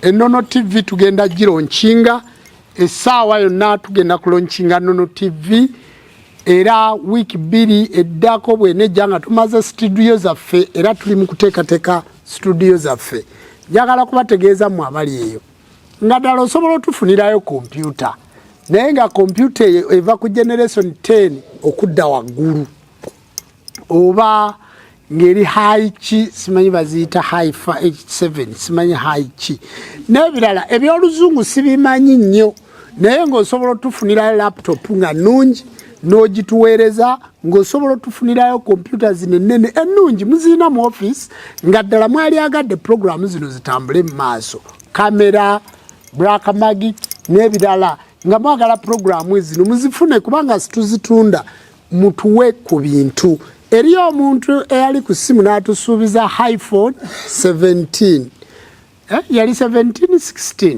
Enono TV tugenda gilaunchinga essaawa yonna, tugenda kulaunchinga Nono TV era wiiki 2 eddako bwenejja nga tumaze studio zaffe, era tuli mu kuteekateeka studio zaffe. Njagala kubategeeza mmwe abali eyo nga ddala osobola otufunirayo kompyuta, naye nga kompyuta eyo eva ku generation 10 okudda waggulu, oba ngeri high ki, simanyi baziyita high 7, simanyi high ki n'ebirala ebyoluzungu sibimanyi nnyo, naye ng'osobola otufunirayo laptop nga nnungi n'ogituweereza, ng'osobola otufunirayo kompyuta zino ennene ennungi muzirina mu office, nga ddala mwali agadde puroguramu zino zitambule mu maaso, kamera, Blackmagic n'ebirala, nga mwagala puroguramu zino muzifune kubanga situzitunda, mutuwe ku bintu. Eriyo omuntu eyali ku ssimu n'atusuubiza iPhone 17, yali 17, 16,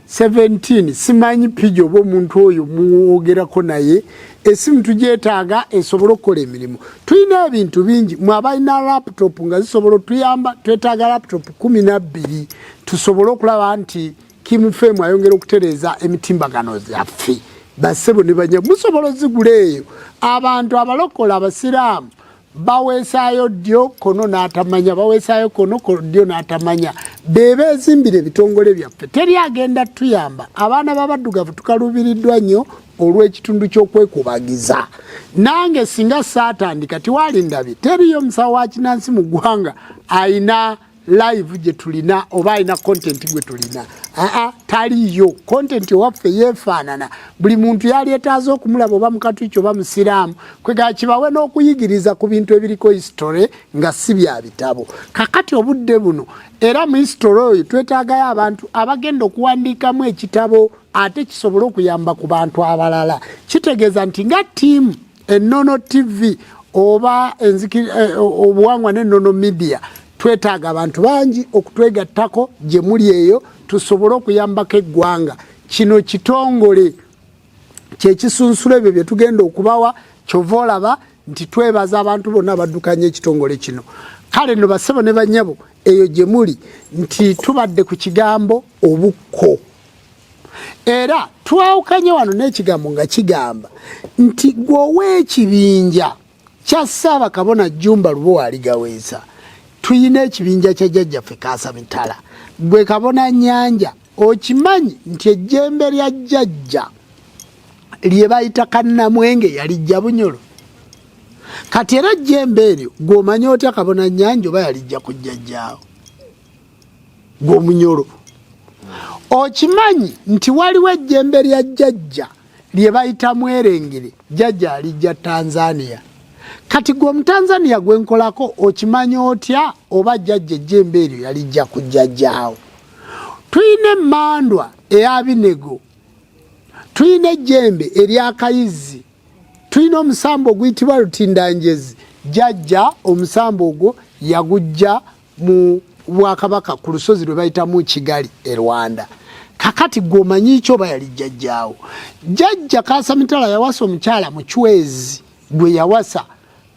17, simanyi pijo oba omuntu oyo muwogerako, naye esimu tugyetaaga esobole okukola emirimu. Tulina ebintu bingi. Mwe abalina laptop nga zisobola otuyamba, twetaaga laptop 12 tusobole okulaba nti Kimufemu ayongera okutereeza emitimbagano zaffe. Bassebo ne banya, musobola ozigula eyo. Abantu abalokola, abasiraamu baweesaayo ddyo kono n'atamanya, baweesaayo kono ddyo n'atamanya, be beezimbira ebitongole byaffe. Teri agenda tuyamba. Abaana b'abaddugavu tukalubiriddwa nnyo olw'ekitundu ky'okwekubagiza. Nange singa saatandika tiwaali ndabye. Teriyo musawo wa kinansi mu ggwanga ayina live gye tulina oba alina content gwe tulina. Aa, taliyo content ewaffe yeefaanana. Buli muntu yalyetaaza okumulaba, oba mukatwiki oba musiraamu, kwega kibawe n'okuyigiriza ku bintu ebiriko history nga si bya bitabo. Kakati obudde buno era mu history oyo twetaagayo abantu abagenda okuwandiikamu ekitabo ate kisobole okuyamba ku bantu abalala. Kitegeeza nti nga ttiimu Enono TV oba Obuwangwa n'Ennono Media, twetaaga abantu bangi okutwegattako gye muli eyo tusobole okuyambako eggwanga. Kino kitongole kyekisunsula ebyo bye tugenda okubawa. Kyova olaba nti twebaza abantu bonna abaddukanya ekitongole kino. Kale no, basebo ne banyabo eyo gye muli, nti tubadde ku kigambo obukko, era twawukanye wano n'ekigambo nga kigamba nti gwe ow'ekibinja kya Ssaabakabona Jjumba Lubowa Aligaweesa, tuyina ekibinja kya jjajjaffe Kaasa Mitala. Gwe Kabona Nyanja, okimanyi nti ejjembe lya jjajja lye bayita Kannamwenge yalijja Bunyolo? Kati era ejjembe eryo gw'omanyi otya, Kabona Nyanja, oba yalijja ku jjajjaawo? Gw'omunyolo, okimanyi nti waliwo ejjembe lya jjajja lye bayita Mwerengere, jjajja alijja Tanzania? Kati gwe Omutanzania gwenkolako, okimanyi otya oba jjajja ejjembe eryo yalijja ku jjajjaawo? Tulina emmandwa eya Binego, tulina ejjembe eryakayizi, tulina omusambo oguyitibwa Lutindanjezi, jjajja omusambo ogwo yagujja mu bwakabaka ku lusozi lwe bayitamu Kigali e Rwanda. Kakati gwe omanyi ki oba yali jjajjaawo? Jjajja Kasamitala yawasa omukyala Mucwezi gwe yawasa.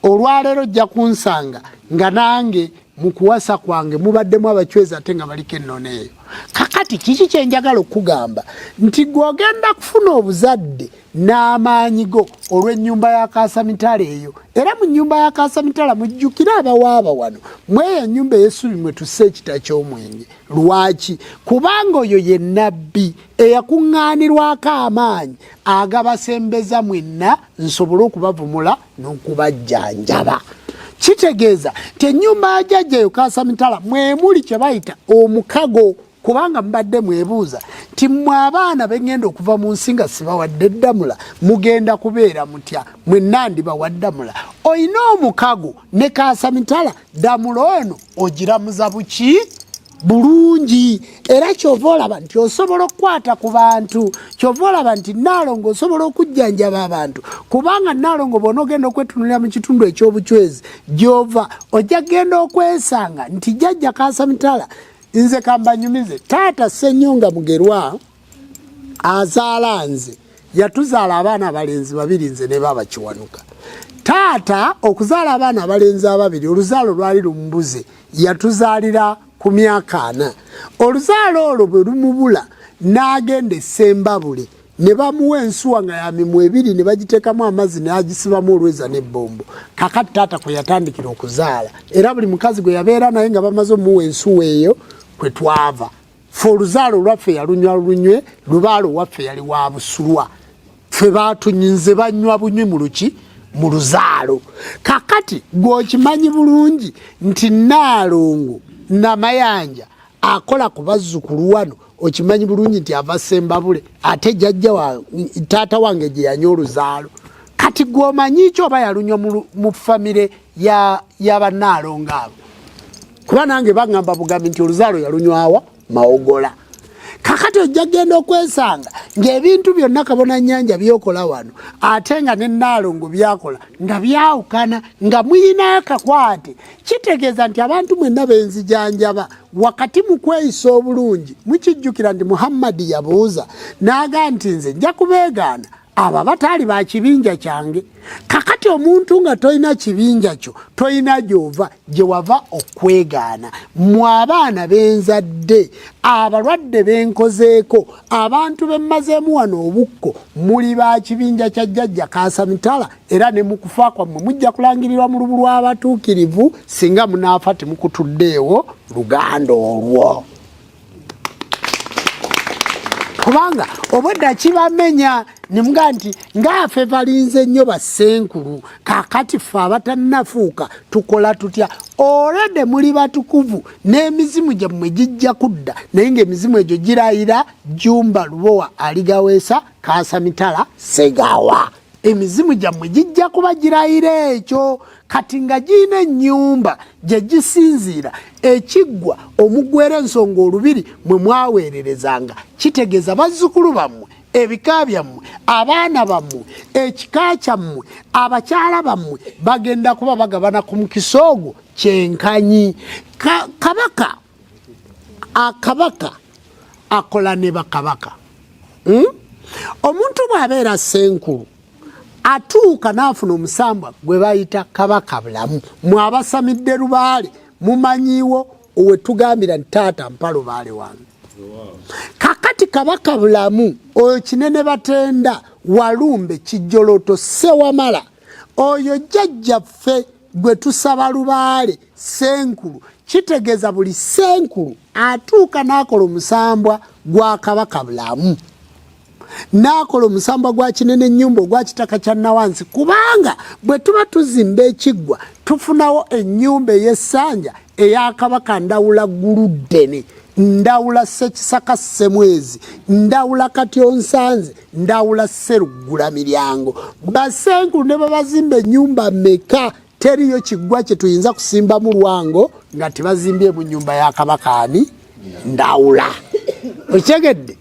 Olwaleero ojja kunsanga nga nange mu kuwasa kwange mubaddemu Abacwezi ate nga baliko ennono eyo. Kakati kiki kyenjagala okugamba? Nti gwe ogenda kufuna obuzadde n'amaanyi go olw'ennyumba ya Kasamitala eyo. Era mu nnyumba ya Kasamitala mujjukire abawaaba wano mweyo ennyumba ey'essubi mwe tussa ekita ky'omwenge. Lwaki? Kubanga oyo ye nabbi eyakuŋŋaanirwako amaanyi agabasembeza mwenna nsobole okubavumula n'okubajjanjaba. Kitegeeza nti ennyumba ya jjajja eyo Kasamitala mwemuli kye bayita omukago, kubanga mubadde mwebuuza nti mmwe abaana bengenda okuva mu nsi nga sibawadde ddamula, mugenda kubeera mutya? Mwenna ndibawa ddamula. Olina omukago ne Kasamitala, ddamula ono ogiramuza buki bulungi. Era kyova olaba nti osobola okukwata ku bantu, kyova olaba nti Naalongo osobola okujjanjaba abantu, kubanga Naalongo bwona ogenda okwetunulira mu kitundu ekyobucwezi gyova, ojja kugenda okwesanga nti jjajja Kasamitala. Nze kambanyumize, taata Ssenyonga Mugerwa azaala nze, yatuzaala abaana abalenzi babiri, nze ne baaba Kiwanuka. Taata okuzaala abaana abalenzi ababiri, oluzaalo lwali lumbuze, yatuzaalira ku myaka 40. Oluzaalo olwo bwe lumubula n'agenda e Ssembabule ne bamuwa ensuwa nga ya mimwa ebiri ne bagiteekamu amazzi n'agisibamu olweza n'ebbombo. Kakati taata kwe yatandikira okuzaala, era buli mukazi gwe yabeera naye nga bamaze omuwa ensuwa eyo kwe twava. Ffe oluzaalo olwaffe yalunywa lunywe, lubaale owaffe yali wa busulwa, ffe batunyinze banywa bunywi mu luki mu luzaalo. Kakati gwe okimanyi bulungi nti Nnaalongo Namayanja akola ku bazzukulu wano, okimanyi bulungi nti ava Ssembabule, ate jjajja wa taata wange gye yanywa oluzaalo. Kati gwe omanyi ki oba yalunywa mu famire ya bannaalongo abo? Kuba nange baŋŋamba bugambi nti oluzaalo yalunywawa Mawogola. Kakati ojja genda okwesanga ng'ebintu byonna Kabona Nnyanja byokola wano ate nga ne Nnaalongo byakola nga byawukana, nga muyina akakwate. Kitegeeza nti abantu mwenna benzijanjaba wakati mu kweyisa obulungi. Mukijjukira nti Muhammadi yabuuza n'aga nti nze nja kubeegaana abo abataali ba kibinja kyange. Kakati omuntu nga tolina kibinja kyo, tolina gy'ova, gye wava okwegaana. Mwe abaana benzadde, abalwadde benkozeeko, abantu bemmazeemu wano obukko, muli ba kibinja kya jjajja Kaasamitala, era ne mu kufa kwammwe mujja kulangirirwa mu lubu lw'abatuukirivu singa munaafa temukutuddeewo luganda olwo. Kubanga obwedda kibamenya nemugaa nti ngaafe balinze nnyo bassenkulu, kakati ffe abatannafuuka tukola tutya? Olwedde muli batukuvu n'emizimu gyammwe gijja kudda, naye ng'emizimu egyo girayira Jumba Lubowa Aligaweesa Kaasamitala Segawa. Emizimu gyammwe gijja kuba girayira ekyo, kati nga girina ennyumba gye gisinziira, ekiggwa omugwera ensonga olubiri mwe mwaweererezanga. Kitegeeza bazzukulu bammwe, ebika byammwe, abaana bammwe, ekika kyammwe, abakyala bammwe bagenda kuba bagabana ku mukisa ogwo kyenkanyi. Kabaka akabaka akola ne bakabaka. Omuntu bw'abeera ssenkulu atuuka n'afuna omusambwa gwe bayita Kabaka Bulamu. Mwe abasamidde lubaale mumanyiiwo wetugambira nti taata mpa lubaale wange. Kakati Kabaka Bulamu oyo Kinene Batenda Walumbe Kijjoloto Ssewamala, oyo jjajjaffe gwe tusaba lubaale ssenkulu. Kitegeeza buli ssenkulu atuuka n'akola omusambwa gwa Kabaka Bulamu, n'akola omusambwa gwa Kinene Ennyumba ogwa Kitaka kya Nawansi, kubanga bwe tuba tuzimba ekiggwa tufunawo ennyumba ey'essanja eya Kabaka Ndawula Gguluddene, Ndawula Ssekisaka Ssemwezi, Ndawula Katyonsanze, Ndawula Sseruggula Miryango. Bassenkulu ne babazimba ennyumba meka, teriyo kiggwa kye tuyinza kusimbamu lwango nga tebazimbye mu nnyumba ya Kabaka ani? Ndawula. Okitegedde?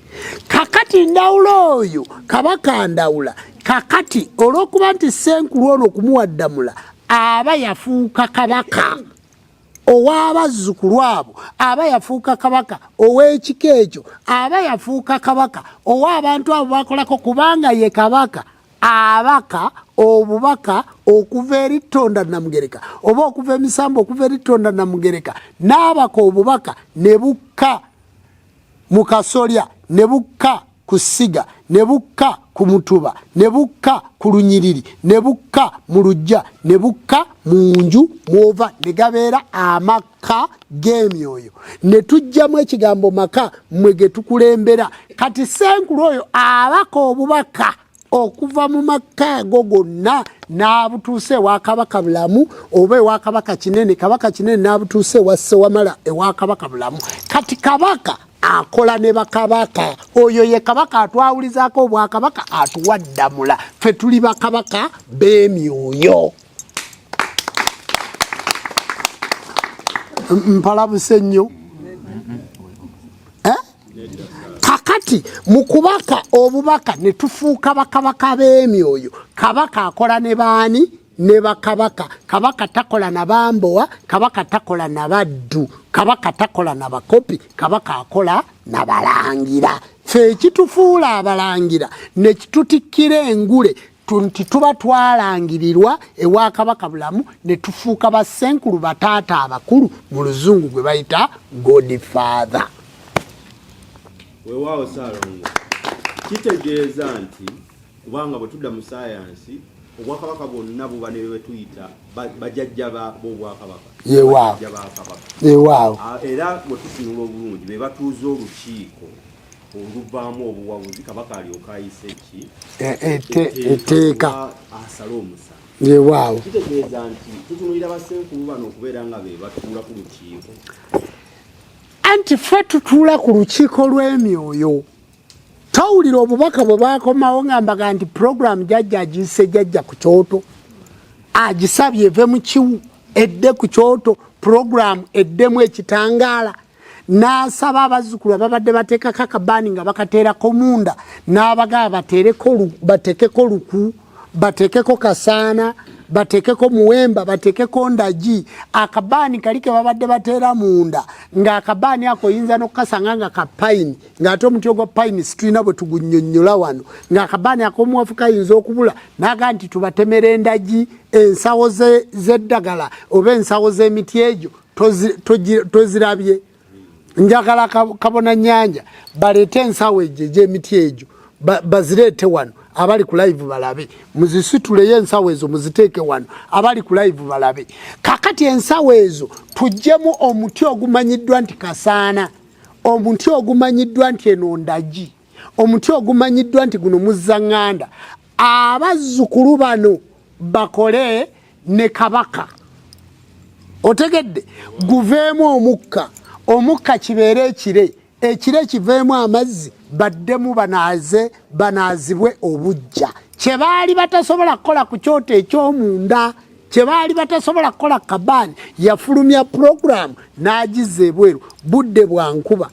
Kakati Ndawula oyo Kabaka Ndawula, kakati olw'okuba nti ssenkulu ono okumuwa ddamula aba yafuuka kabaka ow'abazzukulu abo, aba yafuuka kabaka ow'ekika ekyo, aba yafuuka kabaka ow'abantu abo bakolako, kubanga ye kabaka abaka obubaka okuva eri Ttonda Namugereka oba okuva emisambo okuva eri Ttonda Namugereka, n'abaka obubaka ne bukka mu kasolya, ne bukka ku ssiga, ne bukka ku mutuba, ne bukka ku lunyiriri, ne bukka mu luggya, ne bukka mu nju mwova, ne gabeera amaka g'emyoyo, ne tuggyamu ekigambo maka mmwe ge tukulembera. Kati ssenkulu oyo abaka obubaka okuva mu maka ago gonna n'abutuusa ewa Kabaka Bulamu oba ewa Kabaka Kinene, Kabaka Kinene n'abutuusa ewa Ssewamala ewa Kabaka Bulamu. Kati kabaka akola ne bakabaka, oyo ye kabaka atwawulizaako obwakabaka, atuwa ddamula. Ffe tuli bakabaka b'emyoyo. Mpalabuse nnyo. Kakati mu kubaka obubaka ne tufuuka bakabaka b'emyoyo. Kabaka akola ne baani? Ne bakabaka. Kabaka takola na bambowa, kabaka takola na baddu, kabaka takola na bakopi, kabaka akola na balangira. Ffe ekitufuula abalangira ne kitutikkira engule. Nti tuba twalangirirwa ewa Kabaka Bulamu ne tufuuka bassenkulu, bataata abakulu, mu Luzungu gwe bayita godfather. Weewaawo Saalongo, kitegeeza nti kubanga bwe tudda mu sayansi, obwakabaka bwonna buba ne bwe tuyita bajajja b'obwakabaka. Yeewaawo. Bajjajja ba Kabaka. Yeewaawo. Ah, era bwe tutunula obulungi, be batuuza olukiiko oluvaamu obuwabuzi, Kabaka alyoka ayise ki? Etteeka. Oba asale omusango. Kitegeeza nti tutunulira bassenkulu bano okubeera nga be batuula ku lukiiko. Anti ffe tutuula ku lukiiko lw'emyoyo. Towulira obubaka bwe bakomawo nga mbaga nti puroguramu jajja agiyise jajja ku kyoto, agisabye eve mu kiwu edde ku kyoto, puroguramu eddemu ekitangaala, n'asaba abazzukulu ababadde bateekako akabaani nga bakateerako munda, n'abagaba bateekeko luku, bateekeko kasaana, bateekeko muwemba, bateekeko ndagi. Akabaani kali ke babadde bateera munda, ng'akabaani ako oyinza n'okukasanga nga ka payini, ng'ate omuti ogwa payini situlina bwe tugunnyonnyola wano, ng'akabaani ak'omuwafu kayinza okubula, n'agaa nti tubatemera endagi, ensawo z'eddagala oba ensawo z'emiti egyo tozirabye. Njagala kabona nyanja baleete ensawo egyo egy'emiti egyo, bazireete wano, abali ku live balabe. Muzisituleyo ensawo ezo, muziteeke wano, abali ku live balabe. Kakati ensawo ezo tuggyemu omuti ogumanyiddwa nti kasaana, omuti ogumanyiddwa nti eno ndagi, omuti ogumanyiddwa nti guno muzzaŋŋanda. Abazzukulu bano bakole ne Kabaka, otegedde, guveemu omukka, omukka kibeere ekire, ekire kiveemu amazzi, baddemu banaaze, banaazibwe obujja. Kye baali batasobola kukola ku kyoto eky'omunda, kye baali batasobola kukola, kabaani yafulumya puroguramu n'agizza ebweru. Budde bwa nkuba,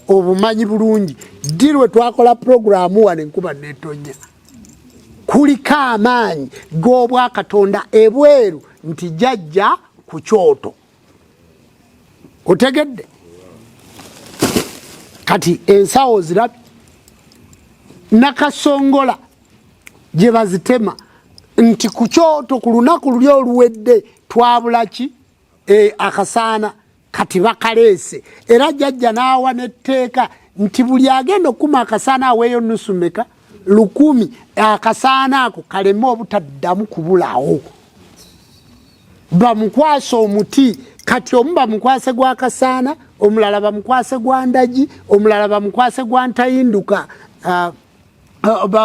obumanyi bulungi ddi lwe twakola puroguramu wano enkuba netonya. Kuliko amaanyi g'obwakatonda ebweru nti jajja ku kyoto, otegedde. Kati ensawo zirabye nakasongola gye bazitema nti ku kyoto ku lunaku luli oluwedde twabula ki? Akasaana. Kati bakaleese, era jajja n'awa n'etteeka nti buli agenda okukuma akasaana aweeyo nusu meka? 1000. Akasaana ako kaleme obutaddamu kubulawo. Bamukwase omuti. Kati omu bamukwase gwa kasaana, omulala bamukwase gwa ndagi, omulala bamukwase gwa ntayinduka,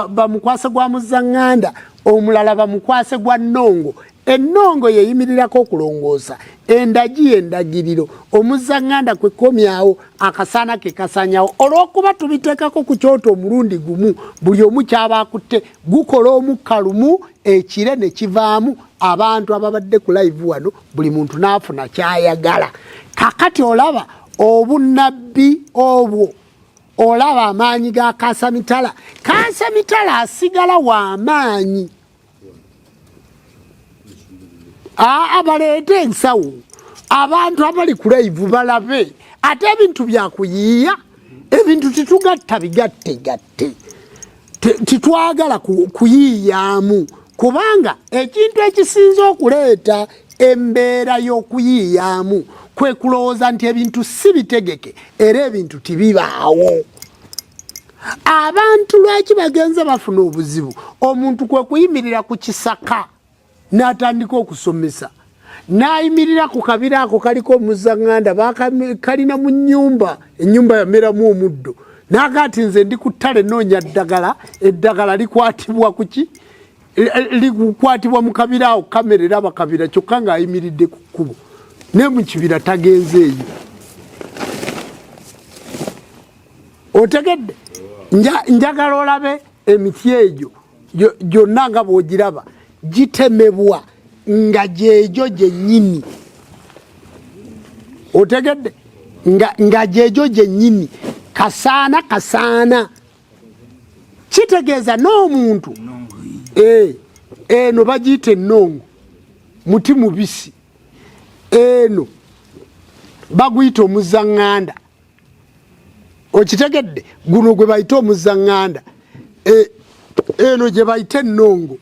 bamukwase gwa muzzaŋŋanda, omulala bamukwase gwa nnongo. Ennongo yeyimirirako okulongoosa, endagi yendagiriro, omuzzaŋŋanda kwe komyawo, akasaana ke kasanyawo. Olw'okuba tubiteekako ku kyoto omulundi gumu, buli omu kyaba akutte gukola omukka lumu, ekire ne kivaamu. Abantu ababadde ku live wano, buli muntu n'afuna kyayagala. Kakati olaba obunnabbi obwo, olaba amaanyi ga Kasamitala. Kasamitala asigala w'amaanyi. Aa, baleete ensawo, abantu abali ku live balabe. Ate ebintu byakuyiiya, ebintu titugatta bigattegatte, titwagala kuyiiyaamu, kubanga ekintu ekisinza okuleeta embeera y'okuyiiyaamu kwe kulowooza nti ebintu si bitegeke era ebintu tibibaawo. Abantu lwaki bagenze bafuna obuzibu? Omuntu kwe kuyimirira ku kisaka n'atandika okusomesa, n'ayimirira ku kabira ako kaliko omuzaŋŋanda, kalina mu nnyumba, ennyumba yameramu omuddo, n'agaa nti nze ndi ku ttale noonya ddagala, eddagala likwatibwa kuki? Likwatibwa mu kabira awo, kamera eraba kabira, kyokka ng'ayimiridde ku kkubo ne mu kibira tagenze eyo. Otegedde? Njagala olabe emiti egyo gyonna nga bw'ogiraba gitemebwa nga gyegyo gyennyini, otegedde, nga gyegyo gyennyini, kasaana kasaana. Kitegeeza n'omuntu eno bagiyita ennongo, muti mubisi, eno baguyita omuzaŋŋanda, okitegedde, guno gwe bayita omuzaŋŋanda, eno gye bayita ennongo.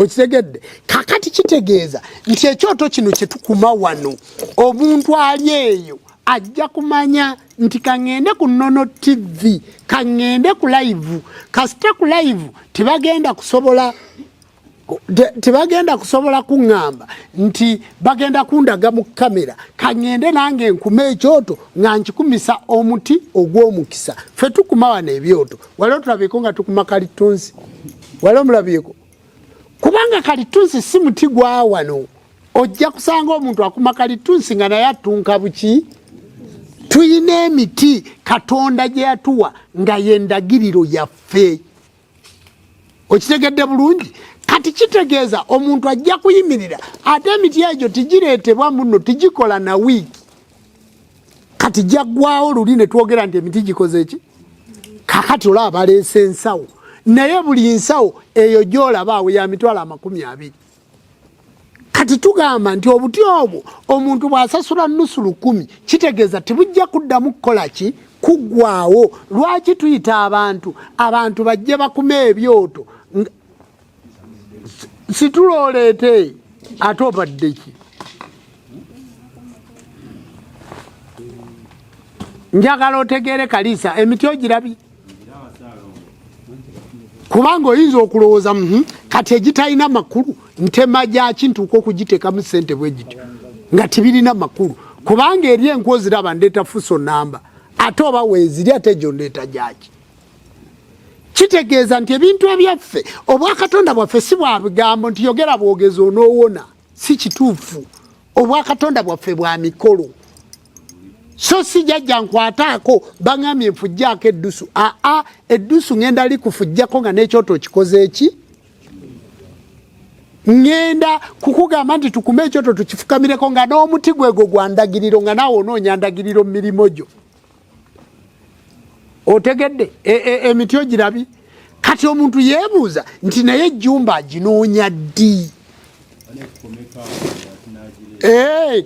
Okitegedde? Kakati kitegeeza nti ekyoto kino kyetukuma wano, omuntu ali eyo ajja kumanya nti kaŋŋende ku Nono TV, kaŋŋende ku live. Kasita ku live tebagenda kusobola tebagenda kusobola kuŋŋamba nti bagenda kundaga mu kamera. Kaŋŋende nange nkume ekyoto nga nkikumisa omuti ogw'omukisa. Ffe tukuma wano ebyoto, wali otulabyeko nga tukuma kalitunsi? Wali omulabyeko? Kubanga kalitunsi si muti gwa wano. Ojja kusanga omuntu akuma kalitunsi nga naye atunka buki. Tuyina emiti Katonda gye yatuwa nga yendagiriro yaffe. Okitegedde bulungi? Kati kitegeeza omuntu ajja kuyimirira, ate emiti egyo tigireetebwa muno, tigikola na wiiki, kati gyaggwawo. Luli ne twogera nti emiti gikoze ki? Kakati olaba baleese ensawo, naye buli nsawo eyo gyolaba awo ya 200,000. Kati tugamba nti obuti obwo omuntu bw'asasula nusu lukumi, kitegeeza tebujja kuddamu kukola ki? Kuggwawo. Lwaki tuyita abantu? Abantu bajje bakume ebyoto. Situla oleete, ate obadde ki? Njagala otegeere, Kaliisa, emiti ogirabye, kubanga oyinza okulowooza, kati egitalina makulu ntema gyaki ntuuka okugiteekamu sente bwe gityo nga tibirina makulu? Kubanga eri enku oziraba, ndeeta fuso namba, ate oba weeziri, ate egyo ndeeta gyaki? Kitegeeza nti ebintu ebyaffe, obwakatonda bwaffe si bwa bigambo nti yogera bwogezi onoowona. Si kituufu. Obwakatonda bwaffe bwa mikolo, so si jajja nkwataako, baŋambye nfujjaako eddusu. Aa, eddusu ŋenda likufujjako nga n'ekyoto okikoze eki. Ŋŋenda kukugamba nti tukume ekyoto, tukifukamireko nga n'omuti gwego gwa ndagiriro, nga naawe onoonya ndagiriro mu mirimu gyo. Otegedde? Emiti ogirabi. Kati omuntu yeebuuza nti naye ejjumba aginoonya ddi?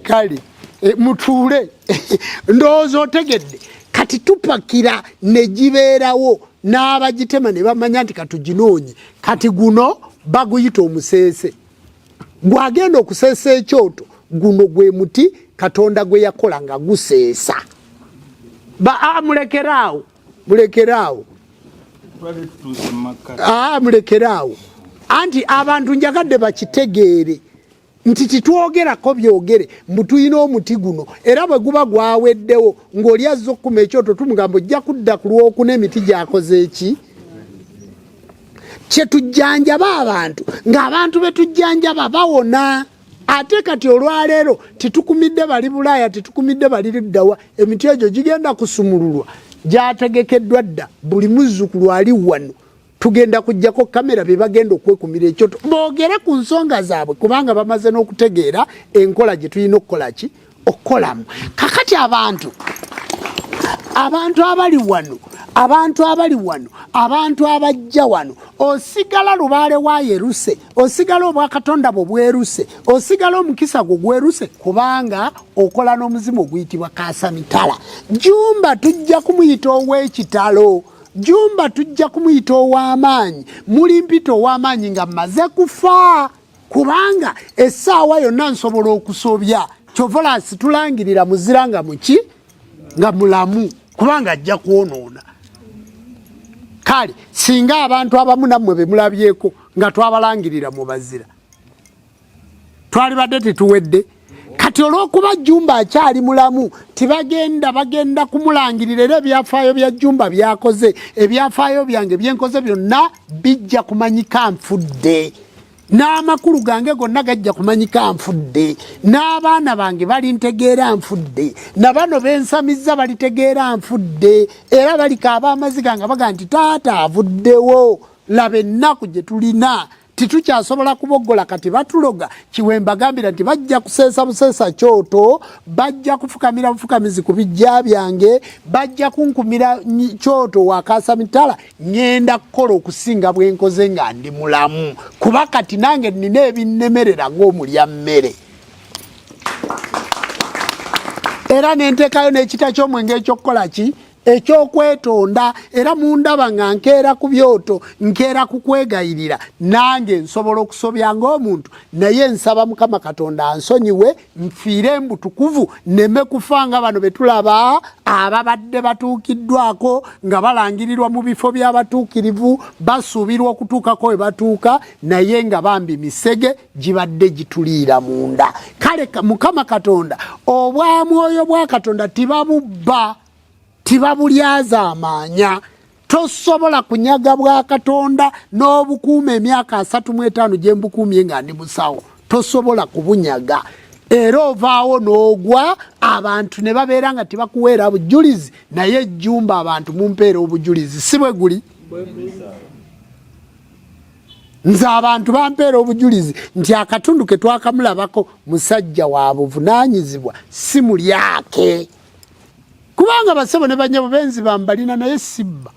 Kale mutuule, ndowooza otegedde. Kati tupakira ne gibeerawo, n'abagitema ne bamanya nti katuginoonye. Kati guno baguyita omuseese, gwagenda okuseesa ekyoto. Guno gwe muti Katonda gwe yakola nga guseesa. Mulekeraawo, mulekeraawo, mulekeraawo. Anti abantu njagadde bakitegeere nti titwogerako byogere mbu tulina omuti guno, era bwe guba gwaweddewo ng'oli azza okukuma ekyoto, tumugamba ojja kudda ku lwokuna emiti gyakoze eki. Kyetujjanjaba abantu, ng'abantu betujjanjaba bawona. Ate kati olwaleero titukumidde bali Bulaaya, titukumidde bali luddawa. Emiti egyo gigenda kusumululwa, gyategekeddwa dda. Buli muzzukulu ali wano tugenda kujjako kamera, be bagenda okwekumira ekyoto, boogere ku nsonga zaabwe, kubanga bamaze n'okutegeera enkola gye tulina okukola ki, okukolamu. Kakati abantu abali wano, abantu abali wano, abantu abajja wano, osigala lubaale wa yeruse, osigala obwakatonda bwo bweruse, osigala omukisa gwo gweruse, kubanga okola n'omuzimu oguyitibwa kasamitala. Jumba tujja kumuyita ow'ekitalo, Jumba tujja kumuyita ow'amaanyi, muli mpita ow'amaanyi nga mmaze kufa, kubanga essaawa yonna nsobola okusobya. Kyova situlangirira muzira nga muki, nga mulamu, kubanga ajja kwonoona. Kale singa abantu abamu nammwe bemulabyeko nga twabalangirira mu bazira, twalibadde tetuwedde. Kati olw'okuba Jumba akyali mulamu, tibagenda, bagenda kumulangirira, era ebyafaayo bya Jumba byakoze, ebyafaayo byange byenkoze byonna bijja kumanyika nfudde, n'amakulu gange gonna gajja kumanyika nfudde, n'abaana bange balintegeera nfudde, na bano bensamizza balitegeera nfudde, era balikaaba amaziga nga baga nti taata avuddewo. Laba ennaku gye tulina, titukyasobola kuboggola. Kati batuloga. Kiwembagambira nti bajja kuseesa buseesa kyoto, bajja kufukamira bufukamizi ku bijja byange, bajja kunkumira kyoto wakasa mitala. Ŋŋenda kukola okusinga bwe nkoze nga ndi mulamu, kuba kati nange nnina ebinnemerera ng'omulya mmere, era nenteekayo n'ekita ky'omwenge ekyokukola ki. Eky'okwetonda, era mundaba nga nkeera ku byoto, nkeera ku kwegayirira, nange nsobola okusobya ng'omuntu, naye nsaba Mukama Katonda ansonyiwe, nfiire mbutukuvu, nneme kufa nga bano be tulaba ababadde batuukiddwako nga balangirirwa mu bifo by'abatuukirivu, basuubirwa okutuukako we batuuka, naye nga bambi misege gibadde gituliira munda. Kale Mukama Katonda, obwa mwoyo bwa Katonda tibabubba, tibabulyazaamaanya. Tosobola kunyaga bwa Katonda n'obukuuma emyaka 35 gye mbukuumye nga ndi musawo, tosobola kubunyaga. Era ovaawo n'ogwa, abantu ne babeera nga tebakuweera bujulizi, naye ejjumba abantu mumpeera obujulizi, si bwe guli? Nze abantu bampeera obujulizi nti akatundu ke twakamulabako musajja wa buvunaanyizibwa, si mulyake. Kubanga basebo ne banyabo benzi bambalina, naye sibba.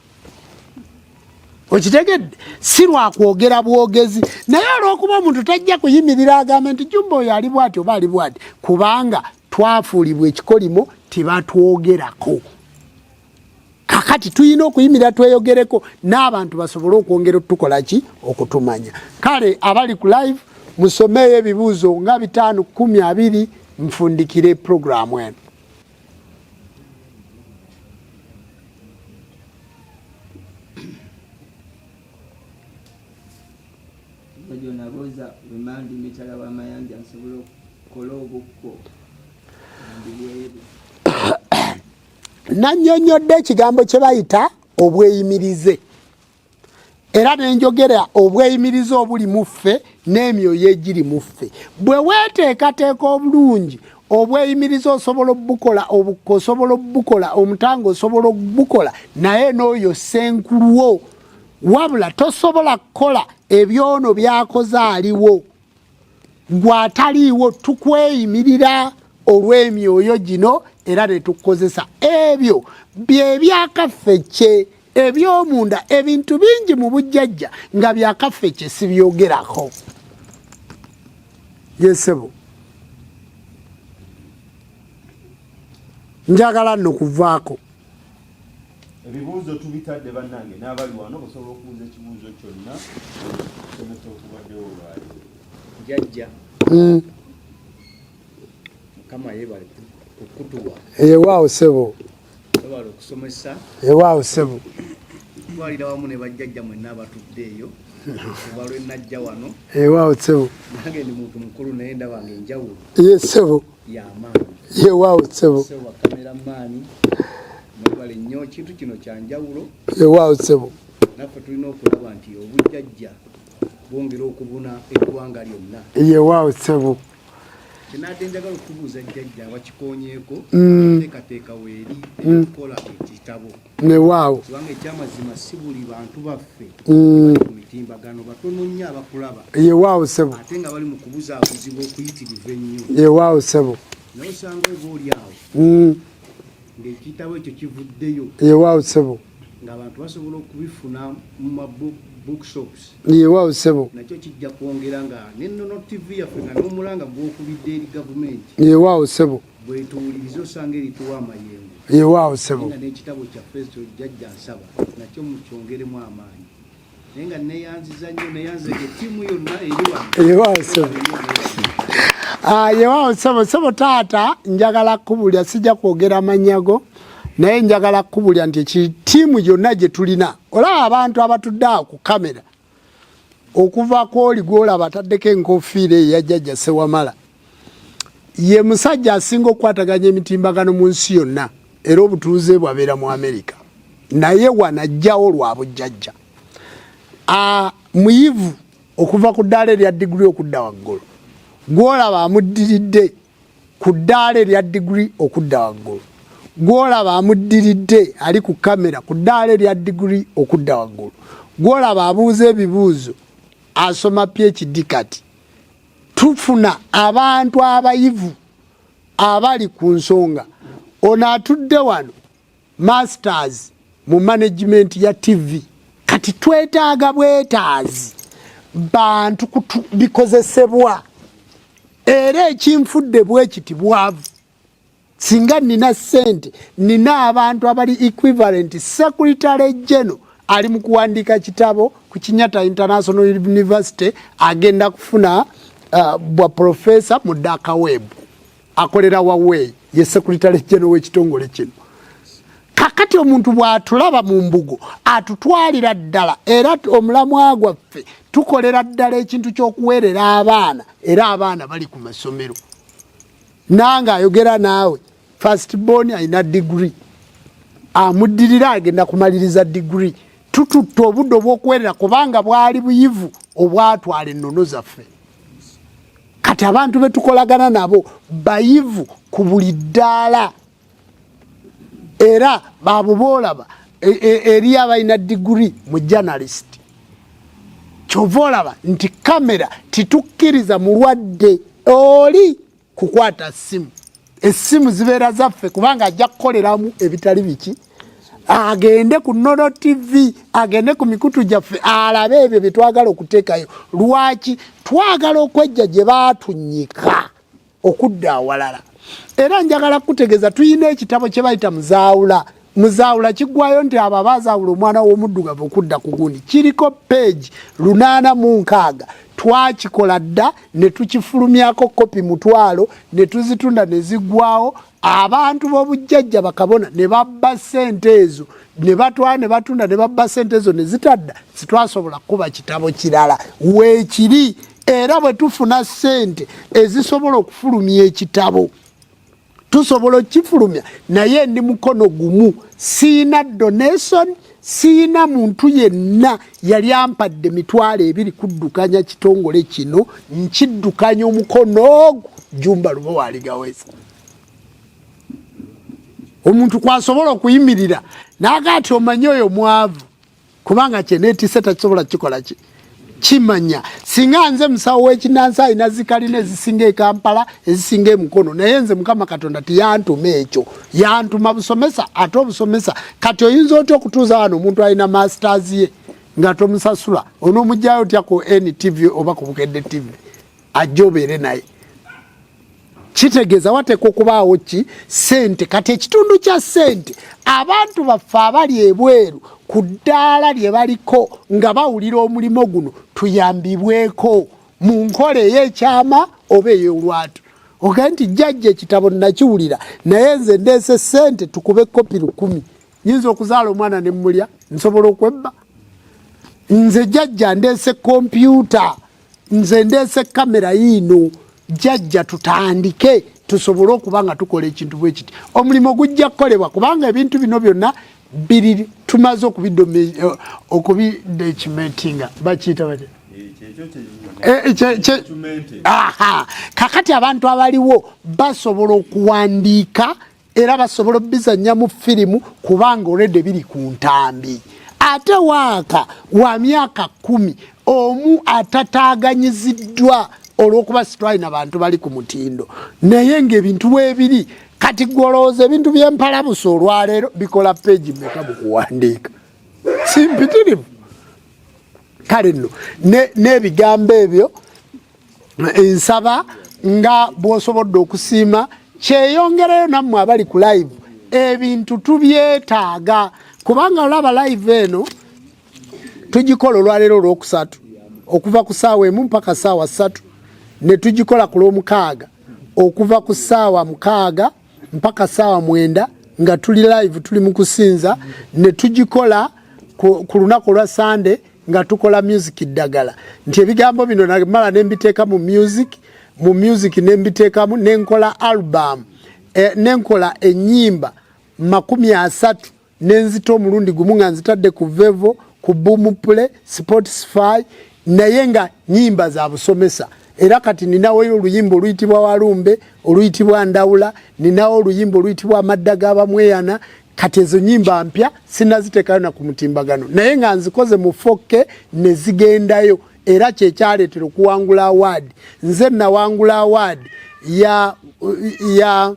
Okitegedde? Si lwakwogera bwogezi, naye olw'okuba omuntu tajja kuyimirira agambe nti Jumba oyo ali bwati oba ali bwati, kubanga twafuulibwa ekikolimo, tebatwogerako. Kakati tulina okuyimirira tweyogereko n'abantu basobole okwongera otukola ki, okutumanya. Kale abali ku live musomeeyo ebibuuzo nga 5, 10, 20, nfundikire puroguramu eno. Nabuuza bwe ndi mitala w'amayanja nsobola okukola obukko ndi bweru. Nannyonnyodde ekigambo kye bayita obweyimirize, era ne njogera obweyimirize obuli mu ffe n'emyoyo egiri mu ffe. Bwe weeteekateeka obulungi, obweyimirize osobola obukola, obukko osobola obukola, omutango osobola obukola, naye n'oyo ssenkuluwo. Wabula tosobola kukola ebyono by'akoze aliwo. Gw'ataliiwo tukweyimirira olw'emyoyo gino era ne tukozesa ebyo bye byakaffe kye eby'omunda. Ebintu bingi mu bujjajja nga byakaffe kye sibyogerako. Yesebo, njagala nno kuvaako. Ebibuuzo tubitadde bannange, n'abali wano osobola okubuuza ekibuuzo kyonna somesa okubaddewo olwaleero. Jjajja, Mukama yeebale kukutuwa. Ewaawo ssebo. Webale okusomesa. Ewaawo ssebo. Twalira wamu ne bajjajja mwenna abatudde eyo kuva lwe najja wano. Ewaawo ssebo. Nange ndi muntu mukulu, naye ndaba nga enjawulo Ye ssebo. y'amaanyi. Ewaawo ssebo. Ssebo bakamerammaani, mwebale nnyo, ekintu kino kya njawulo. Ewaawo ssebo. Naffe tulina okulaba nti obujjajja bwongera okubuna eggwanga lyonna. Yewaawo ssebo. Kyenadde njagala okubuuza jjajja, abakikonyeeko, teekateeka weeri okukola ekitabo? Newaawo. Kubanga ekyamazima si buli bantu baffe bali ku mitimbagano, batono nnyo abakulaba. Yewaawo ssebo. Ate nga bali mu kubuzaabuzibwa okuyitirivu ennyo. Yewaawo ssebo. Naye osanga oba oli awo ng'ekitabo ekyo kivuddeyo, Yewaawo ssebo. ng'abantu basobola okubifuna mu ma bookshops, Yewaawo ssebo. nakyo kijja kwongera nga n'Ennono TV yaffe nga n'omulanga gw'okubidde eri gavumenti Yewaawo ssebo. bwetuwuliriza, osanga erituwa amayengo. Yewaawo ssebo. Nga n'ekitabo kyaffe ekyo, jjajja, nsaba nakyo mukyongeremu amaanyi. Naye nga neyanziza nnyo, neyanzege ttiimu yonna eri wano. Yewaawo ssebo. Ah, yewaawo ssebo. Ssebo taata, njagala kukubulya, sijja kwogera mannya go, naye njagala kukubulya nti ttiimu yonna gye tulina, olaba abantu abatudde awo ku kamera, okuva kwoli gwolaba ataddeko enkofiira eyo yajjajja Sewamala, ye musajja asinga okukwataganya emitimbagano mu nsi yonna, era obutuuze bwabeera mu Amerika, naye wanajjawo lwa bujjajja. Muyivu okuva ku ddaala erya diguli okudda waggulu. Gwolaba amuddiridde ku ddaala erya diguli okudda waggulu, gwolaba amuddiridde ali ku kamera ku ddaala erya diguli okudda waggulu, gwolaba abuuza ebibuuzo asoma PhD. Kati tufuna abantu abayivu abali ku nsonga. Ono atudde wano masters mu management ya TV. Kati twetaaga bwetaazi bantu bikozesebwa, era ekinfudde bwekiti bwavu. Singa nina sente, nina abantu abali equivalent. Secretary General ali mu kuwandiika kitabo ku Kenyatta International University, agenda kufuna bwa professor mu dark web, akolera Huawei, ye Secretary General w'ekitongole kino. Kakati omuntu bw'atulaba mu mbugo atutwalira ddala, era omulamwa gwaffe tukolera ddala ekintu ky'okuweerera abaana, era abaana bali ku masomero. Nange ayogera naawe, first born alina degree, amuddirira agenda kumaliriza degree. Tututte obudde obw'okuweerera kubanga bwali buyivu obwatwala ennono zaffe. Kati abantu betukolagana nabo bayivu ku buli ddaala, era babo boolaba eri abalina diguri mu journalist. Kyova olaba nti kamera titukkiriza mulwadde oli kukwata ssimu. Essimu zibeera zaffe kubanga ajja kukoleramu ebitali biki. Agende ku Nono TV, agende ku mikutu gyaffe, alabe ebyo byetwagala okuteekayo. Lwaki twagala okwejja gye baatunyika okudda awalala? Era njagala kutegeeza, tuyina ekitabo kye bayita Muzaawula. Muzaawula kiggwayo nti abo abazaawula omwana w'omuddugavu okudda ku gundi, kiriko page 860. Twakikola dda ne tukifulumyako kopi 500,000 ne tuzitunda ne ziggwawo. Abantu b'obujjajja bakabona ne babba ssente ezo, ne batwala ne batunda ne babba ssente ezo ne zitadda. Sitwasobola kukuba kitabo kirala, weekiri. Era bwe tufuna ssente ezisobola okufulumya ekitabo, tusobola okukifulumya, naye ndi mukono gumu, siina donation, siina muntu yenna yali ampadde 20,000 kuddukanya kitongole kino. Nkiddukanya omukono ogwo Jumba Lubowa aligaweza omuntu kwasobola okuyimirira naga ati omanyi oyo mwavu, kubanga kyeneetise takisobola kikola ki kimanya. Singa nze musawo w'ekinansi alina zikalina ezisinga e Kampala, ezisinga emukono, naye nze Mukama Katonda tiyantuma ekyo, yantuma busomesa. Ate obusomesa kati oyinza otya okutuuza wano omuntu alina masters ye nga tomusasula? Onoomugjayo otya ku NTV oba ku Bukedde TV ajja obeere naye? Kitegeeza wateekwa okubaawo ki? Sente. Kati ekitundu kya sente, abantu baffe abali ebweru ku ddaala lye baliko nga bawulira omulimu guno, tuyambibweko mu nkola ey'ekyama oba ey'olwatu. Ogaye nti jjajja ekitabo nakiwulira, naye nze ndeese sente tukube kopi 1000. Nyinza okuzaala omwana ne mmulya, nsobola okwebba. Nze jjajja ndeese kompyuta, nze ndeese kamera yiino, jjajja tutandike tusobole okuba nga tukola ekintu bwe kiti. Omulimu gujja kukolebwa kubanga ebintu bino byonna biri tumaze okubidocumentinga, bakiyita batya? Kakati abantu abaliwo basobola okuwandiika era basobola obizannya mu firimu kubanga olwedde biri ku ntambi. Ate waaka wa myaka 10 omu atataaganyiziddwa olw'okuba sitwalina bantu bali ku mutindo, naye ng'ebintu weebiri. Kati gwolowooza ebintu by'empalabusa olwaleero bikola peegi meka mu kuwandiika? Simpitirivu. Kale nno n'ebigambo ebyo nsaba nga bw'osobodde okusiima kyeyongereyo. Nammwe abali ku live, ebintu tubyetaaga kubanga olaba live eno tugikola olwaleero olwokusatu okuva ku saawa 1 mpaka saawa 3, ne tugikola ku lwomukaaga okuva ku saawa 6 mpaka saawa 9 nga tuli live, tuli mu kusinza, ne tugikola ku lunaku olwa Sande nga tukola music ddagala. Nti ebigambo bino namala nembiteeka mu music nembiteekamu, nenkola album, nenkola ennyimba 30 nenzita omulundi gumu nga nzitadde ku Vevo, ku Boomplay, Spotify, naye nga nyimba za busomesa. Era kati ninawo oluyimba oluyitibwa Walumbe, oluyitibwa Ndawula, ninawo oluyimba oluyitibwa Amadda g'Abamweyana. Kati ezo nyimba mpya, sinaziteekayo na ku mutimbagano, naye nga nzikoze mu 4K ne zigendayo. Era kyekyaleetera okuwangula award. Nze nawangula award ya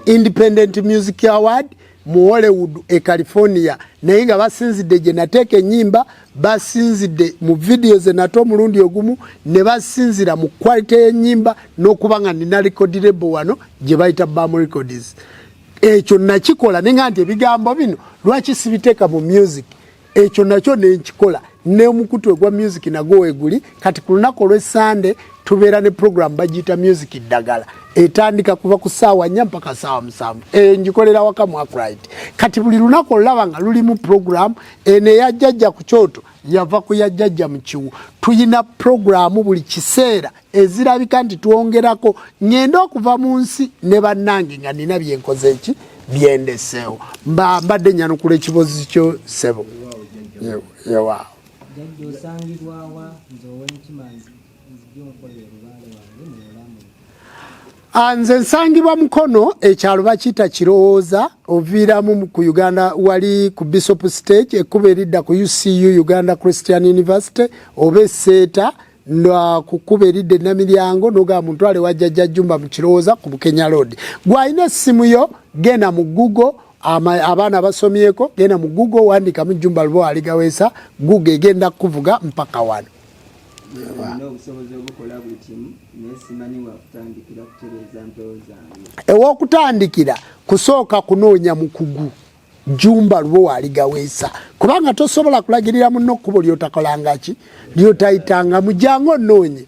Independent Music Award. mu Hollywood e California, naye nga basinzidde gye nateeka ennyimba, basinzidde mu vidiyo ze nate omulundi ogumu, ne basinzira mu quality y'ennyimba n'okuba nga nina record label wano gye bayita Bam Records. Ekyo nakikola ne nga nti ebigambo bino lwaki sibiteeka mu music? Ekyo nakyo nenkikola n'omukutu ogwa music nagwo weguli. Kati ku lunaku olw'Essande tubeera ne program bagiyita Music Ddagala, etandika kuva ku ssaawa 4 mpaka ssaawa 7. Eyo ngikolera waka mu Akright. Kati buli lunaku olulaba nga lulimu program. Eno eyajjajja ku kyoto yava ku yajjajja mu kiwu. Tuyina programu buli kiseera ezirabika nti twongerako. Ŋŋende okuva mu nsi ne bannange nga nina byenkoze eki byendeseewo. Mba mbadde nyanukula ekibozi kyo, ssebo. Yewaawo. Jjajja, osangibwawa? Nze ow'enkima nzija onkolera lubaale wange mu bulamu. Ah, nze nsangibwa Mukono, ekyalo bakiyita Kirowooza. Oviiramu ku Uganda wali ku Bishop Stage, ekkubo eridda ku UCU, Uganda Christian University, oba Eseeta ku kkubo eridda Enamiryango, nogamba muntwale wa Jjajja Jumba mu Kirowooza ku Bukenya Road. Gwalina essimu yo, genda mu Google. Abaana basomyeko, genda mu Google, wandikamu Jumba Lubowa Aligaweesa, Google egenda kukuvuga mpaka wano. Nina obusobozi obukola buli kimu, naye simanyi wakutandikira kutereeza mpewo zange. Ew'okutandikira kusooka kunoonya mukugu Jumba Lubowa Aligaweesa, kubanga tosobola kulagirira munno kkubo lyotakolangaki, lyotayitangamu. Jangu onoonye,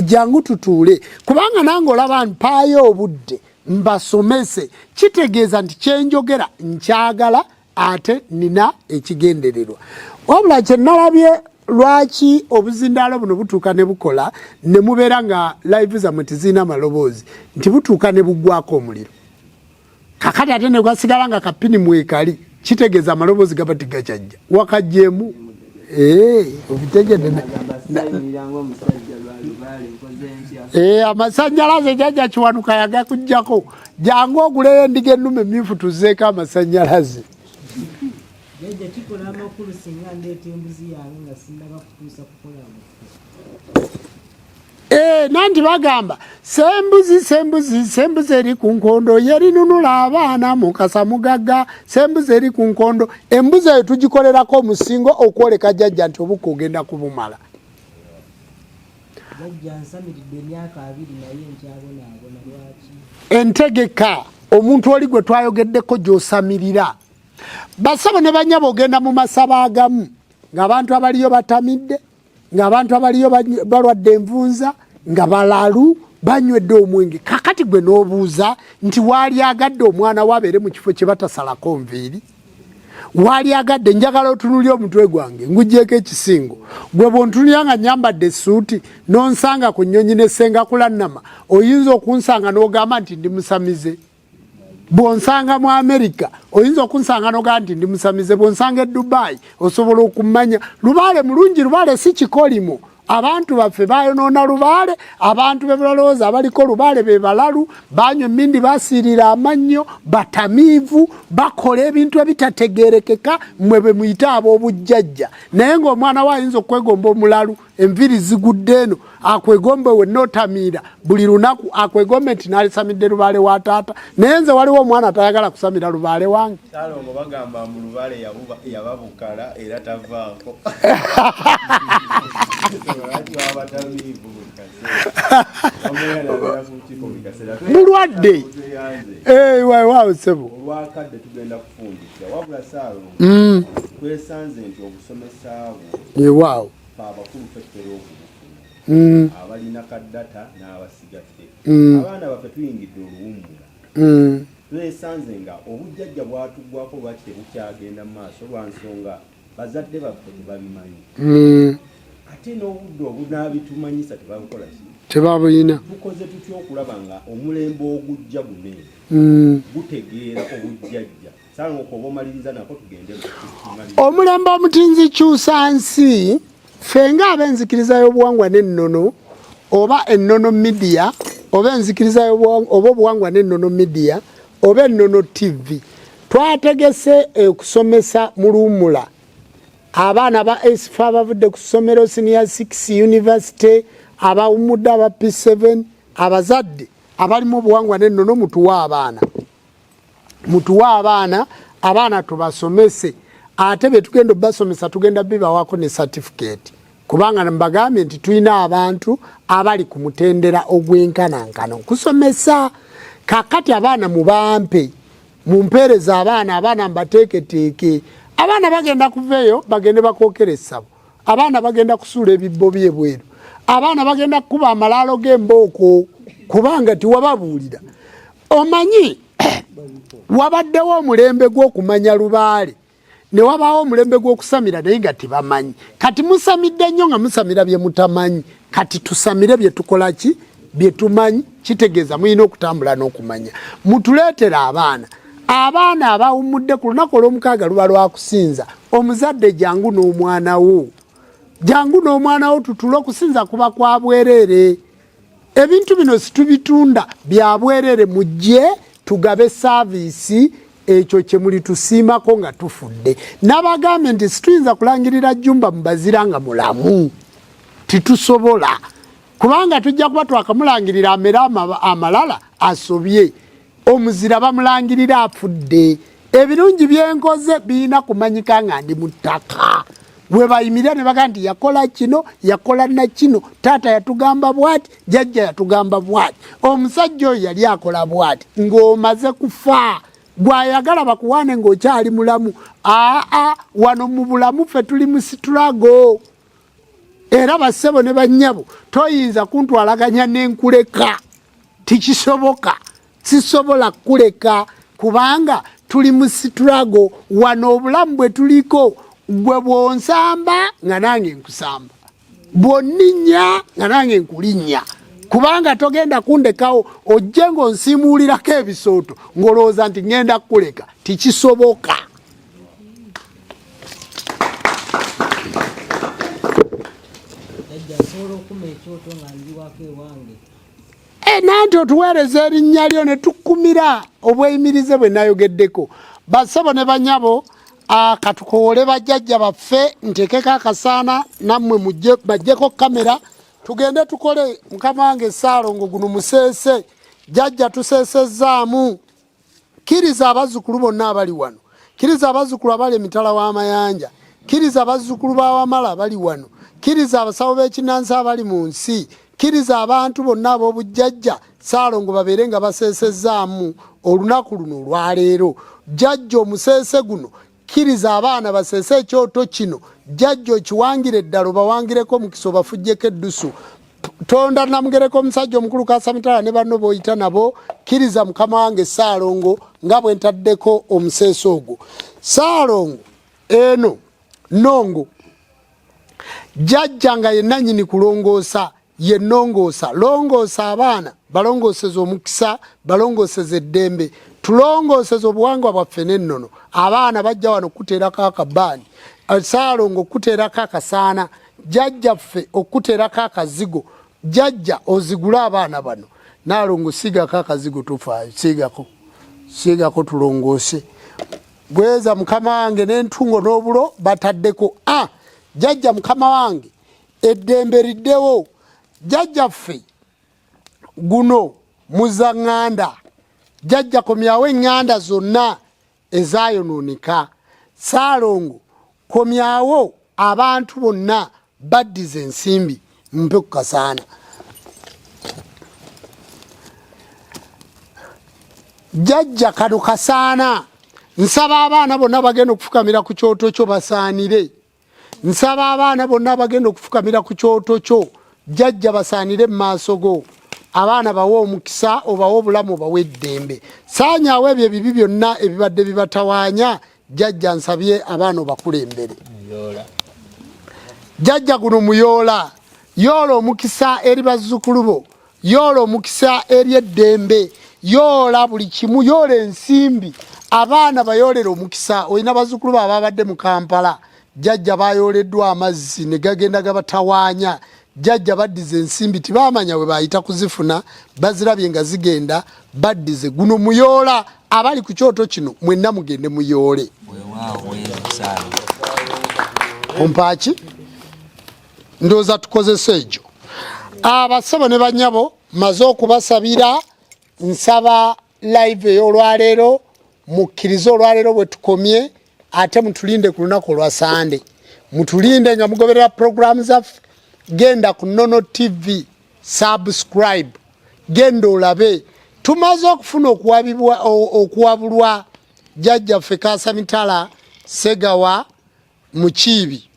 jangu tutuule, kubanga nange olaba mpaayo obudde mbasomese. Kitegeeza nti kyenjogera nkyagala ate nina ekigendererwa. Wabula kyenalabye, lwaki obuzindaalo buno butuuka ne bukola ne mubeera nga live zammwe tezirina maloboozi, nti butuuka ne buggwako omuliro, kakati ate ne gasigala nga kapini mwekali, kitegeeza amaloboozi gaba tegakyajja. Wakajjeemu, obitegedde? Agamba sayimirira ng'omusajja lwa lubaale, nkoze ntya? Amasanyalaze Jjajja Kiwanuka yagakujjako. Jangu oguleyo endiga ennume emyufu, tuzeeko amasanyalaze. Jjajja, kikola amakulu singa ndeeta embuzi yange nga sinnaba kutuusa kukola bukko? Nanti bagamba sembuzi, sembuzi, sembuzi eri ku nkondo, yerinunula abaana mukasa mugagga. Sembuzi eri ku nkondo, embuzi eyo tugikolerako omusingo okwoleka jjajja nti obukka ogenda kubumala. Jjajja, nsamiridde emyaka 20 naye nkyabonaabona, lwaki? Entegeka omuntu oli gwe twayogeddeko gy'osamirira. Basabo ne banyabo, ogenda mu masabo agamu ng'abantu abaliyo batamidde, ng'abantu abaliyo balwadde envunza, nga balalu, banywedde omwenge. Kakati gwe n'obuuza nti waali agadde omwana we abeere mu kifo kye batasalako nviiri? Waali agadde? Njagala otunulye omutwe gwange ngugyeko ekisingo. Gwe bwontunulya nga nyambadde essuuti n'onsanga ku nnyonyi nesenga kulannama, oyinza okunsanga n'ogamba nti ndi musamize? Bw'onsanga mu Amerika oyinza okunsanga n'ogamba nti ndi musamize? Bw'onsanga e Dubai osobola okumanya lubaale mulungi? Lubaale si kikolimo. Abantu baffe bayonoona lubaale. Abantu be balowooza abaliko lubaale be balalu, banywa emindi, basiirira amannyo, batamiivu, bakola ebintu ebitategeerekeka, mmwe be muyite ab'obujjajja. Naye ng'omwana we ayinza okwegomba omulalu, enviiri zigudde eno, akwegombe wenna otamiira buli lunaku, akwegombe nti nalisamidde lubaale wa taata. Naye nze waliwo omwana atayagala kusamira lubaale wange. Salongo, bagamba mu lubaale yababukala era tavaako. Lwaki baba batamiivu buli kaseera? Bamwerabira ku kiko buli kaseera. Mulwadde. Tweyanze. Waawo ssebo. Olwakadde tugenda kufundikira, wabula Saalongo, twesanze nti obusomesa bwo fe abakulu ffe tutera okubufuna, abalina ka data n'abasigadde. Abaana baffe tuyingidde oluwummula. Twesanze nga obujjajja bwatuggwako. Lwaki tebukyagenda mu maaso? Lwa nsonga bazadde baffe tebabimanyi, ate n'obudde obunaabitumanyisa tebabukola ki? Tebabuyina. Tukoze tutya okulaba nga omulembe ogujja guno gutegeera obujjajja? Salongo, oba omaliriza nako tugende tumalirize. Omulembe omutinzi kyusa nsi. Ffe ng'ab'enzikiriza y'obuwangwa n'ennono, oba Ennono Media, oba enzikiriza oba obuwangwa n'ennono media, oba Ennono TV, twategese okusomesa mu luwummula abaana ba S4 abavudde ku ssomero, senior 6, university, abawummudde aba P7. Abazadde abalimu obuwangwa n'ennono, mutuwe abaana, mutuwe abaana. Abaana tubasomese, ate bye tugenda obasomesa tugenda bibawako ne certificate, kubanga mbagambye nti tulina abantu abali ku mutendera ogwenkanankana okusomesa. Kakati abaana mubampe, mumpeereza abaana, abaana mbateeketeeke. Abaana bagenda kuveeyo bagende bakookera essabo, abaana bagenda kusuula ebibbo byebweru, abaana bagenda kukuba amalaalo g'embooko, kubanga tiwababuulira. Omanyi wabaddewo omulembe gw'okumanya lubaale, ne wabaawo omulembe gw'okusamira, naye nga tebamanyi. Kati musamidde nnyo nga musamira bye mutamanyi. Kati tusamire bye tukola ki, bye tumanyi. Kitegeeza mulina okutambula n'okumanya. Mutuleetera abaana, abaana abawummudde ku lunaku olw'omukaaga luba lwakusinza. Omuzadde jangu n'omwana wo, jangu n'omwana wo tutule. Okusinza kuba kwa bwereere. Ebintu bino situbitunda, bya bwerere. Mujje tugabe saaviisi, ekyo kye mulitusiimako nga tufudde. Nabagambye nti situyinza kulangirira Jjumba mubazira nga mulamu, titusobola, kubanga tujja kuba twakamulangirira amere amalala asobye. Omuzira bamulangirira afudde. Ebirungi byenkoze birina kumanyika nga ndi mu ttaka, we bayimirira ne bagaa nti yakola kino, yakola na kino, taata yatugamba bwati, jajja yatugamba bwati, omusajja oyo yali akola bwati. Ng'omaze kufa gwayagala bakuwaane ng'okyali mulamu. Aa, wano mu bulamu ffe tuli mu struggle. Era bassebo ne bannyabo, toyinza kuntwalaganya nenkuleka, tikisoboka. Sisobola kukuleka kubanga tuli mu struggle wano. Obulamu bwe tuliko, gwe bwonsamba nga nange nkusamba, bwonninnya nga nange nkulinnya, kubanga togenda kundekawo ojje ng'onsiimuulirako ebisooto ng'olowooza nti ŋŋenda kukuleka. Tikisoboka. Jajja, nsobola okuma ekyoto nga ndiwako ewange? E, nanti otuweereza erinnya lyo ne tukkumira obweyimirize bwe nayogeddeko. Basebo ne banyabo, katukowole bajjajja baffe. Ntekeko akasaana, nammwe mujje bajjeko kamera, tugende tukole. Mukama wange Ssaalongo, guno museese. Jjajja, tuseesezzaamu. Kkiriza abazzukulu bonna abali wano, kkiriza abazzukulu abali emitala w'amayanja, kkiriza abazzukulu ba Wamala abali wano, kkiriza abasawo b'ekinnansi abali mu nsi, kkiriza abantu bonna ab'obujjajja Ssaalongo babeere nga baseesezzaamu olunaku luno olwaleero. Jjajja, omuseese guno, kkiriza abaana baseese ekyoto kino. Jjajja, okiwangire eddala, obawangireko omukisa, obafujjeko eddusu. Tonda Namugereka, omusajja omukulu Kasamitala ne banno b'oyita nabo. Kkiriza mukama wange Ssaalongo nga bwe ntaddeko omuseese ogwo. Ssaalongo eno nongo, jjajja nga yenanyini kulongoosa, yenongoosa. Longoosa abaana, balongooseza omukisa, balongooseza eddembe, tulongooseza obuwangwa bwaffe n'ennono. Abaana bajja wano okuteerako akabaani, Ssaalongo okuteerako akasaana, jjajjaffe okuteerako akazigo. Jjajja, ozigule abaana bano. Naalongo, siigako akazigo, tofaayo, siigako, siigako, tulongoose. Bweza mukama wange n'entungo n'obulo bataddeko. A jjajja, mukama wange, eddembe riddewo. Jjajjaffe, guno muza ŋŋanda. Jjajja, komyawo eŋŋanda zonna ezayonooneka. Ssaalongo, komyawo abantu bonna, baddiza ensimbi. Mpe ku kasaana. Jjajja, kano kasaana. Nsaba abaana bonna bagenda okufukamira ku kyoto kyo basaanire. Nsaba abaana bonna bagenda okufukamira ku kyoto kyo, jjajja, basaanire mu maaso go. Abaana bawe omukisa, obawe obulamu, obawe eddembe. Saanyaawo ebyo ebibi byonna ebibadde bibatawaanya. Jjajja, nsabye abaana obakulembere. Jjajja, guno muyoola. Yoola omukisa eri bazzukulu bo, yoola omukisa eri eddembe, yoola buli kimu, yoola ensimbi. Abaana bayoolera omukisa. Olina bazzukulu bo ababadde mu Kampala, jjajja, bayooleddwa amazzi ne gagenda gabatawaanya. Jjajja, baddiza ensimbi, tibamanya we bayita kuzifuna, bazirabye nga zigenda, baddize. Guno muyoola. Abali ku kyoto kino mwenna mugende muyoole. Ompaaki, ndowooza tukozesa egyo. Abasebo ne banyabo, maze okubasabira. Nsaba live ey'olwaleero. Mukkirize olwaleero bwe tukomye, ate mutulinde ku lunaku olwa Sande, mutulinde nga mugoberera puroguramu zaffe. Genda ku Nono TV, subscribe, genda olabe. Tumaze okufuna okuwabulwa jjajjaffe Kasamitala Segawa Mukiibi.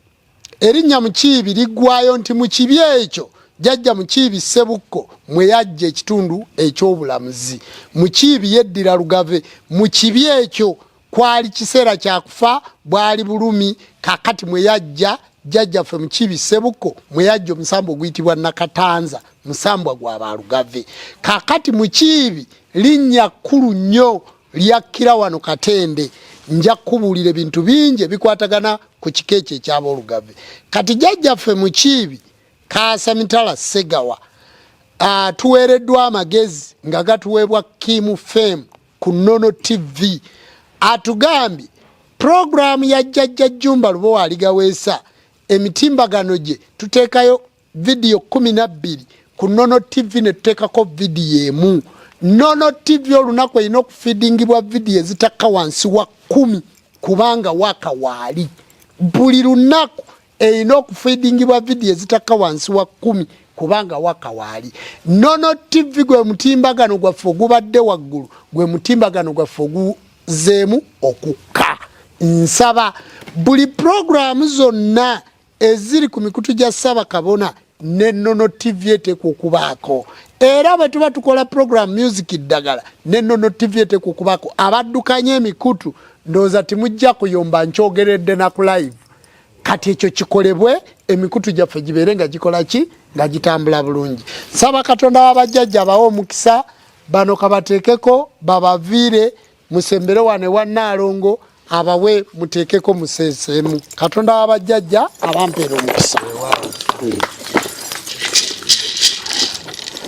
Erinnya Mukiibi liggwayo nti mu kibi ekyo jjajja Mukiibi Ssebukko mwe yajja ekitundu eky'obulamuzi. Mukiibi yeddira Lugave. Mu kibi ekyo kwali kiseera kya kufa, bwali bulumi. Kakati mwe yajja jjajjaffe Mukiibi Ssebukko mwe yajja omusambwa oguyitibwa Nakatanza, musambwa gwa Balugave. Kakati Mukiibi linnya kkulu nnyo lyakkira wano Katende. Nja kukubuulira ebintu bingi ebikwatagana ku kika ekyo eky'Aboolugave. Kati jjajjaffe Mukiibi Kaasamitala Ssegawa atuweereddwa amagezi nga gatuweebwa Kim Fame ku Nono TV. Atugambye pulogulaamu ya Jjajja Jjumba Lubowa Aligaweesa emitimbagano gye tuteekayo vidiyo 12 ku Nono TV ne tuteekako vidiyo emu. Nono TV olunaku erina okufidingibwa vidiyo ezitakka wansi wa 10, kubanga waka waali buli lunaku erina okufidingibwa vidiyo ezitakka wansi wa 10, kubanga waka waali. Nono TV gwe mutimbagano gwaffe ogubadde waggulu, gwe mutimbagano gwaffe oguzeemu okukka. Nsaba buli pulogulaamu zonna eziri ku mikutu gya Ssabakabona ne Nono TV eteekwa okubaako, era bwe tuba tukola program music ddagala ne Nono TV eteekwa okubaako. Abaddukanya emikutu ndowooza timujja kuyomba, nkyogeredde na ku live. Kati ekyo kikolebwe, emikutu gyaffe gibeere nga gikola ki, nga gitambula bulungi. Nsaba Katonda w'abajjajja abawe omukisa. Bano kabateekeko babaviire, musembere wano ewa Nnaalongo abawe muteekeko museeseemu. Katonda w'abajjajja abampeera omukisa.